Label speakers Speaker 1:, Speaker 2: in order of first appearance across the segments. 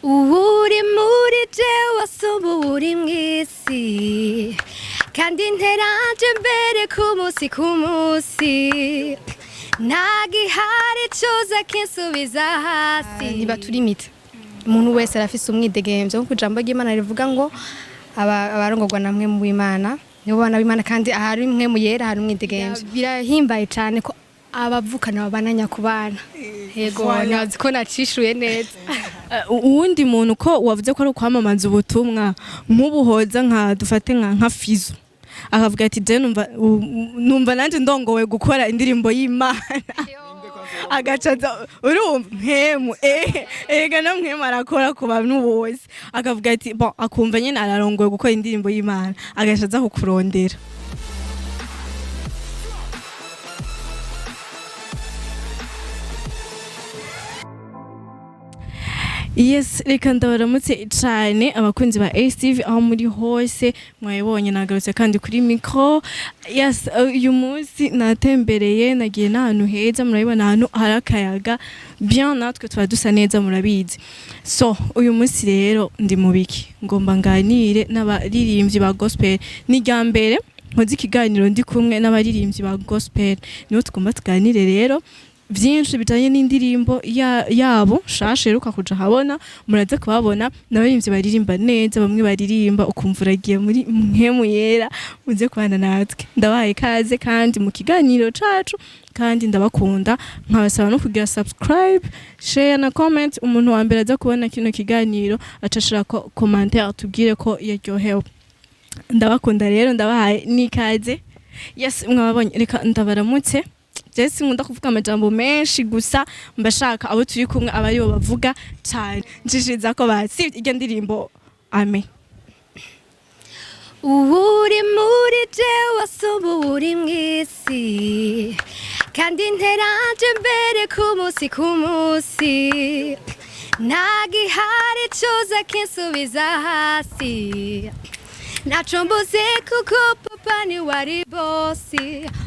Speaker 1: Uri muri jewe asumba uri mw'isi, kandi nteranje mbere ku munsi ku munsi, nta gihari coza kinsubiza hasi. Ntibaturimita, umuntu wese arafise umwidegemvyo, nkuko ijambo ry'Imana rivuga ngo abarongorwa na Mpwemu w'Imana nibo bana b'Imana, kandi ahari Mpwemu Yera hari umwidegemvyo. Birahimbaye cane ko abavukana babananya ku bana. Yego, ntibazi ko nacishuye neza.
Speaker 2: Uwundi muntu ko wavuze ko ari ukwamamaza ubutumwa, nk'ubuhoza nka dufate nka Fizo akavuga ati je numva nanje ndongowe gukora indirimbo y'Imana, agaca aza urumva Mpwemu, ega na Mpwemu arakora ku bantu bose, akavuga ati bon, akumva nyene ararongowe gukora indirimbo y'Imana, agaca aza kukurondera. Yes, reka ndabaramutse cyane abakunzi ba ACTV aho muri hose. Mwabibonye, nagarutse kandi kuri micro. Yes, uyu munsi natembereye, nagiye n'ahantu heza, murabibona ahantu hari akayaga bien, natwe tuba dusa neza, murabizi. So uyu munsi rero ndi mu biki? Ngomba nganire n'abaririmbyi ba gospel. Ni irya mbere nkoze ikiganiro ndi kumwe n'abaririmbyi ba gospel, nibo tugomba tuganire rero byinshi bijanye n'indirimbo yabo shasha iheruka kuja habona. Muraze kubabona, n'abaririmbyi baririmba neza, bamwe baririmba ukumva uragiye muri Mpwemu Yera. Muze kubana natwe, ndabahaye ikaze kandi mu kiganiro cacu, kandi ndabakunda, nkabasaba no kugira subscribe, share na comment. Umuntu wa mbere aza kubona kino kiganiro aca ashirako commentaire atubwire ko yaryohewe. Ndabakunda rero, ndabahaye n'ikaze. Yes, mwababonye, reka ndabaramutse. Je sinkunda kuvuga amajambo menshi, gusa mbashaka abo turi kumwe aba aribo bavuga cyane. Nshishiriza ko basi iryo ndirimbo ame.
Speaker 1: Uri muri jewe asumba uri mw'isi, kandi nteranje mbere ku munsi ku munsi, nta gihari coza kinsubiza hasi. Ntaco mbuze kuko papa ni wari boss.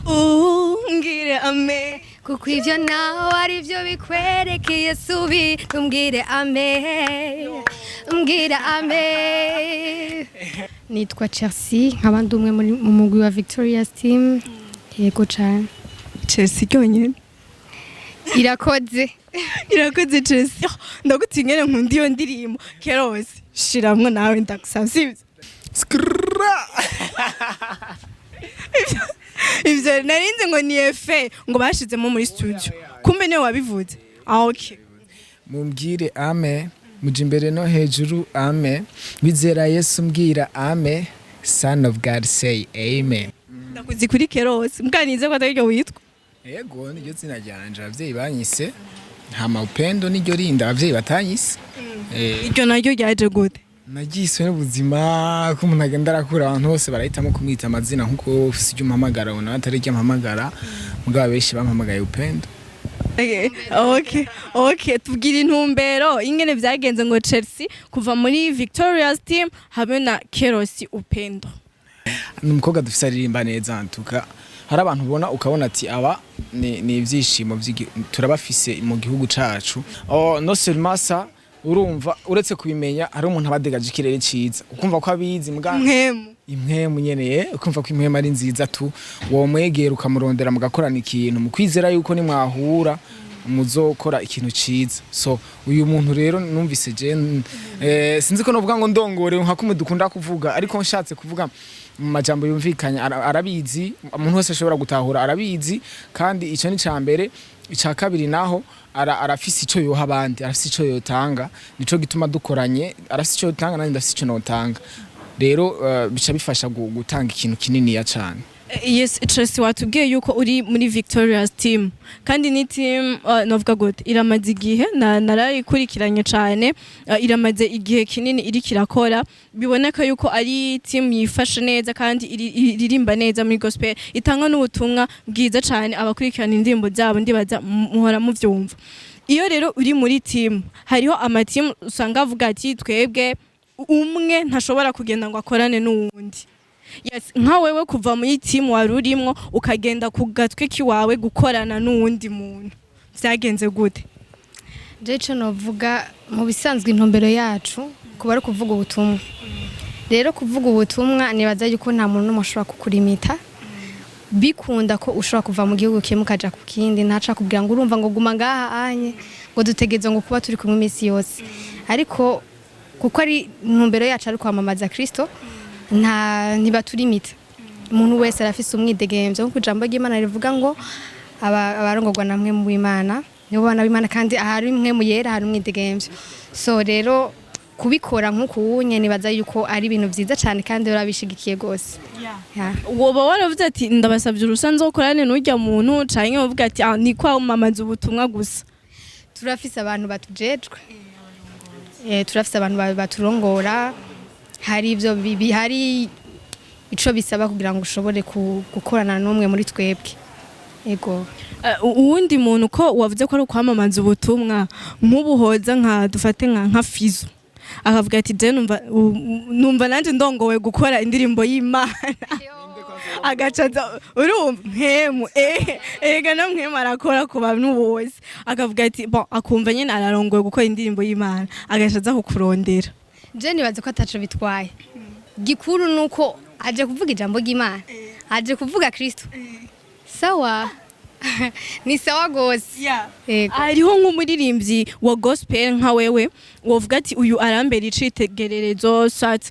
Speaker 2: Umbwire ame.
Speaker 1: Kuko ivyo nawe ari byo bikwerekeye, subi umbwire ame, umbwire ame. Nitwa Chelsea, nkaba ndi umwe muri mu mugwi wa Victorious Team. Yego cane.
Speaker 2: Chelsea ryonyene?
Speaker 1: Irakoze.
Speaker 2: Irakoze Chelsea. Oh, ndagutinya ingene nkunda iyo ndirimbo. Kerose, shiramwo nawe, ndagusaba, sivyo?
Speaker 3: Skrrra.
Speaker 2: Ivyo narinzi ngo ni effet ngo bashizemo muri studio, kumbe niwe wabivuze. Ah, okay.
Speaker 3: Mumbwire ame, muja imbere no hejuru ame, wizera Yesu mbwira ame, son of God say amen.
Speaker 2: Ndakuzi kuri Kerose, mbwanize ko atari ryo witwa.
Speaker 3: Yego, niryo zina ryanje abavyeyi banyise, hama Upendo niryo rindi abavyeyi batanyise.
Speaker 2: Iryo naryo ryaje gute?
Speaker 3: Naryiswe n'ubuzima, ko umuntu agenda arakura, abantu bose barahitamo kumwita amazina, nkuko ufise iryo umpamagara ubona atari iryo ampamagara, mugabo benshi bampamagaye Upendo.
Speaker 2: Okay, tubwira intumbero ingene vyagenze ngo Chelsea kuva muri Victorious Team hamwe na Kerosi Upendo.
Speaker 3: Ni umukobwa dufise aririmba neza, ntuka hari abantu ubona ukabona ati aba ni ivyishimo turabafise mu gihugu cacu. Oh, non seulement ça, urumva uretse kubimenya, hari umuntu abadegaje ikirere ciza, ukumva ko abizi muga
Speaker 2: Mpwemu.
Speaker 3: Impwemu nyene, ukumva ko impwemu ari nziza tu, womwegera ukamurondera mugakorana ikintu, mu kwizera yuko nimwahura muzokora ikintu ciza. So uyu muntu rero numvise je sinzi ko novuga ngo ndongore nka kumwe dukunda kuvuga, ariko nshatse kuvuga mu majambo yumvikanye, arabizi, umuntu wese ashobora gutahura arabizi. Kandi ico ni ca mbere. Ica kabiri naho arafise ico yoha abandi, arafise ico yotanga, nico gituma dukoranye. Arafise ico yotanga, nanjye ndafise ico notanga, rero bica bifasha gutanga ikintu kininiya cane.
Speaker 2: Yes, Chelsea, watubwiye yuko uri muri Victorious Team, kandi ni team novuga gute, iramaze igihe na narayikurikiranye cane, iramaze igihe kinini iriko irakora, biboneka yuko ari team yifashe neza kandi iririmba neza muri gospel, itanga n'ubutumwa bwiza cane. Abakurikirana indirimbo zabo ndibaza muhora muvyumva. Iyo rero uri muri team, hariho ama team usanga avuga ati twebwe umwe ntashobora kugenda ngo akorane n'uwundi. Yes, nka wewe kuva muri team wari urimwo ukagenda ku gatwe kiwawe gukorana n'uwundi muntu, vyagenze gute?
Speaker 1: Je ico novuga, mu bisanzwe intumbero yacu kuba ari kuvuga ubutumwa. Rero kuvuga ubutumwa, nibaza yuko nta muntu n'umwe ashobora kukurimita. Bikunda ko ushobora kuva mu gihugu kimwe ukaja ku kindi, ntaca kubwira ngo urumva ngo guma ngaha anye, ngo dutegereze ngo kuba turi kumwe iminsi yose. Ariko kuko ari intumbero yacu ari kwamamaza Kristo, nta ntibaturimita. Umuntu wese arafise umwidegemvyo, nkuko ijambo ry'Imana rivuga ngo abarongorwa na Mpwemu w'Imana nibo bana b'Imana, kandi ahari Mpwemu Yera hari umwidegemvyo. So rero kubikora nk'uku wunye, nibaza yuko ari ibintu vyiza cane kandi urabishigikiye gose. Yeah.
Speaker 2: Woba waravuze ati ndabasabye urusa nzokorane n'urya muntu, canke wovuga ati ah, ni kwamamaza ubutumwa gusa?
Speaker 1: Turafise abantu batujejwe, turafise abantu baturongora. Hari ivyo hari ico bisaba kugira ngo ushobore gukorana n'umwe muri twebwe, ego.
Speaker 2: Uwundi muntu, ko wavuze ko ari ukwamamaza ubutumwa, nk'ubuhoza nka dufate nka Fizo akavuga ati je numva nanje ndongowe gukora indirimbo y'Imana, agaca aza, urumva Mpwemu, ega na Mpwemu arakora ku bantu bose, akavuga ati bon, akumva nyene ararongowe gukora indirimbo y'Imana, agaca aza kukurondera.
Speaker 1: Je nibaza ko ataco bitwaye. Gikuru nuko aje kuvuga ijambo ry'Imana, aje kuvuga Kristo. Sawa, ni sawa gose. Ego.
Speaker 2: Hariho nk'umuririmbyi wa gospel nka wewe wovuga ati uyu arambera icitegererezo, soit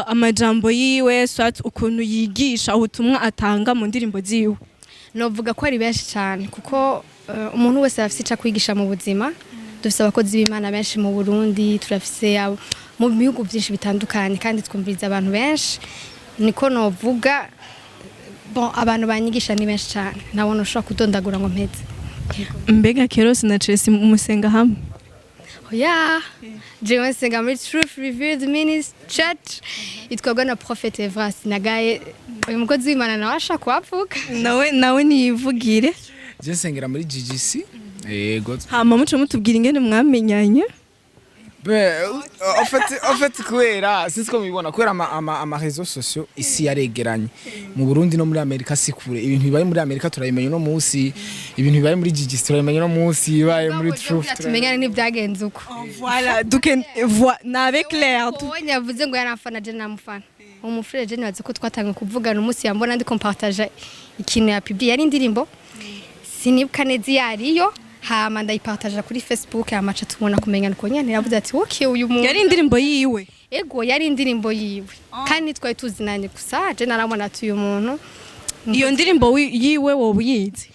Speaker 2: amajambo yiwe, soit ukuntu yigisha, ubutumwa atanga mu ndirimbo ziwe?
Speaker 1: Novuga ko ari benshi cyane, kuko umuntu wese arafise ico akwigisha mu buzima. Dufise abakozi b'Imana benshi mu Burundi, turafise mu bihugu byinshi bitandukanye, kandi twumviriza abantu benshi. Niko novuga. Bon, abantu banyigisha ni benshi cyane, ntabona ushobora kudondagura ngo mpeze.
Speaker 2: Mbega Kerosi na Chelsea musenga hamwe?
Speaker 1: Oya, jewe nsenga muri Truth Revealed Ministry Church itwarwa na Prophet Evras Nagaye. Uyu mukozi w'Imana nawe ashaka kuhavuga.
Speaker 2: Nawe niyivugire.
Speaker 3: Je nsengera muri GGC, yego.
Speaker 2: Hama muce mutubwira ingene mwamenyanye.
Speaker 3: Be, en fait kubera sinzi ko mubibona, kubera ama réseaux sociaux, isi yaregeranye. Mu Burundi no muri Amerika si kure. Ibintu bibaye muri Amerika turabimenya uno munsi, ibintu bibaye muri GGC turabimenya uno munsi, bibaye muri Truth.
Speaker 1: Tumenyane ntibyagenze uko.
Speaker 2: Voilà, duke nabe clair.
Speaker 1: Ubonye yavuze ngo yaramfana, je namufana. Umufurere je nibaze ko twatangiye kuvugana umunsi yambona ndiko mpartage ikintu ya publié, yari indirimbo, sinibuka neza iyo ariyo, hama ndayipartaja kuri Facebook, hama aca tubona kumenyana uko nyene. Yavuze ati okay, uyu muntu.
Speaker 2: Yari indirimbo yiwe?
Speaker 1: Ego, yari indirimbo yiwe, kandi twari tuzinanye, gusa je narabona ati uyu muntu.
Speaker 2: Iyo ndirimbo yiwe wowe uyizi?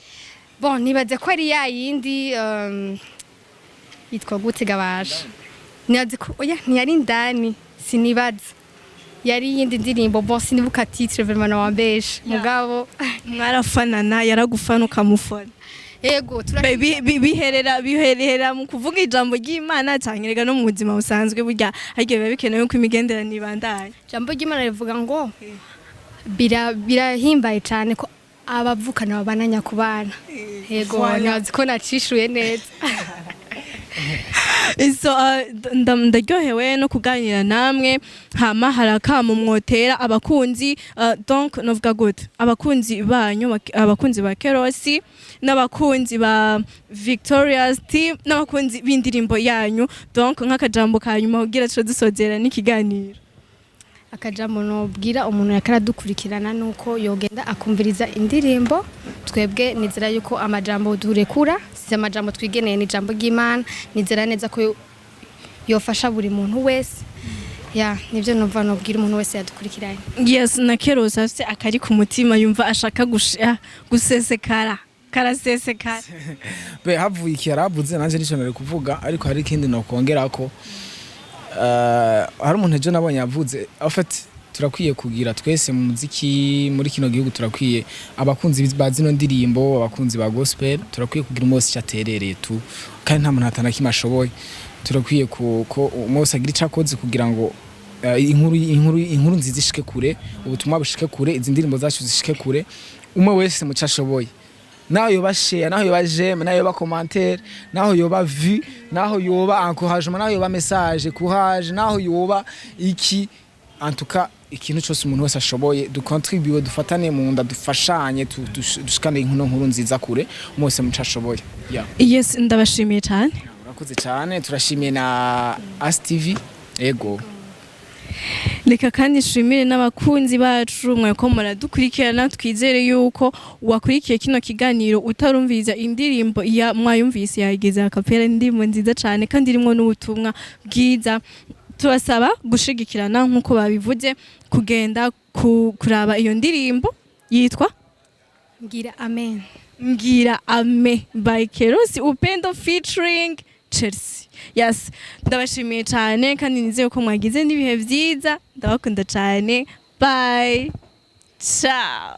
Speaker 1: Bon, nibaze ko ari ya yindi yitwa gute gabasha? Nibaze ko oya, ntiyari indani, sinibaza yari iyindi ndirimbo. Bon, sinibuka titre vraiment, nawambeshe mugabo.
Speaker 2: Mwarafanana, yaragufana ukamufana?
Speaker 1: Ego.
Speaker 2: Biherera mu kuvuga ijambo ry'Imana, cyangwa erega no mu buzima busanzwe burya harya biba bikenewe ko imigenderanire ibandanya?
Speaker 1: Ijambo ry'Imana rivuga ngo birahimbaye cyane ko abavukana babananya ku bana. Yego.
Speaker 2: Voilà.
Speaker 1: Ntibazi ko nacishuye neza.
Speaker 2: So, ndaryohewe no kuganira namwe. Hama hari akamo mwotera abakunzi, donc novuga gute, abakunzi banyu, abakunzi ba Kerosi n'abakunzi ba Victoria's Team n'abakunzi b'indirimbo yanyu, donc nk'akajambo ka nyuma kugira tuce dusozera n'ikiganiro?
Speaker 1: Akajambo nobwira umuntu yakaradukurikirana nuko yogenda akumviriza indirimbo. Twebwe nizera yuko amajambo durekura si amajambo twigeneye, ni ijambo ry'Imana. Nizera neza ko yofasha buri muntu wese. Ya, nibyo numva nobwira umuntu wese yadukurikiranye.
Speaker 2: Yes, na Kerosi afite akari ku mutima yumva ashaka gusesekara, karasesekara.
Speaker 3: Be, havuye iki yaravuze, nanje nico nari kuvuga, ariko hari ikindi nokongerako. Hari umuntu ejo nabonye yavuze, en fait turakwiye kugira twese mu muziki muri kino gihugu, turakwiye abakunzi ba zino ndirimbo, abakunzi ba gospel, turakwiye kugira umwe wese icyo aterereye tu, kandi nta muntu atanakimwe ashoboye. Turakwiye ko umwe wese agira icyo akoze kugira ngo inkuru nziza ishike kure, ubutumwa bushike kure, izi ndirimbo zacu zishike kure. Umwe wese mu cyo ashoboye, naho yoba share, naho yoba j'aime, naho yoba commentaire, naho yoba vue, naho yoba encouragement, naho yoba message courage, naho yoba iki, en tout cas ikintu cyose umuntu wese ashoboye, ducontribue, dufatane mu nda, dufashanye, dushikane inkuru nziza kure, umwe wese mu cyo ashoboye, yeah.
Speaker 2: Yes, ndabashimiye cyane.
Speaker 3: Urakoze. Murakoze cyane, turashimiye na ASTV. Ego.
Speaker 2: Reka kandi nshimire n'abakunzi bacu mweko muradukurikirana. Twizere yuko wakurikiye kino kiganiro utarumviriza indirimbo ya mwayumvise yageze a cappella, indirimbo nziza cyane kandi irimo n'ubutumwa bwiza. Tubasaba gushigikirana nk'uko babivuze, kugenda kuraba iyo ndirimbo yitwa
Speaker 1: Mbwira Amen.
Speaker 2: Mbwira Ame by Kerosi Upendo featuring Chelsea. Yes, ndabashimiye cyane kandi nizeye ko mwagize n'ibihe byiza. Ndabakunda cyane. Bye, ciao.